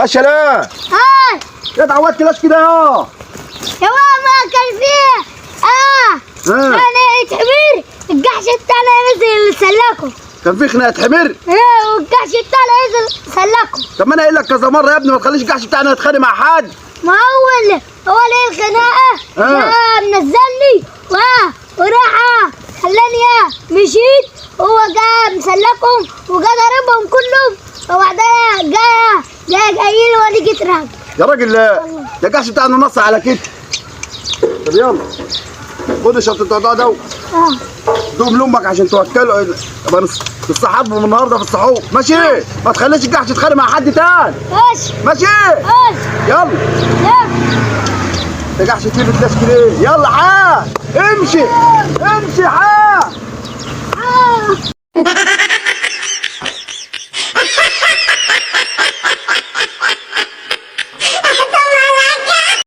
اشلا. اه. يا اتعودت لاش كده يا يا ماما كان فيه انا حمير الجحش بتاعنا نزل سلكه. كان في خناقه حمير؟ ايه، والجحش بتاعنا نزل سلكه. طب ما انا قايل لك كذا مرة يا ابني ما تخليش الجحش بتاعنا يتخانق مع حد. ما هو اللي هو ليه الخناقة؟ منزلني وراح خلاني مشيت، هو جا مسلكهم وجا ضربهم كلهم، وبعدها جا جا جاي وانا جيت راجع. يا راجل لا، ده الجحش بتاعنا نص على كده. طب يلا خد الشنطة بتاع ده دوم لامك عشان توكله. طب نصحبهم النهارده في السحور، ماشي؟ ما تخليش الجحش يتخانق مع حد تاني. ماشي. ماشي؟ ماشي. يلا. يلا. ده جحش كيف تلاش كده؟ يلا حا امشي امشي حا.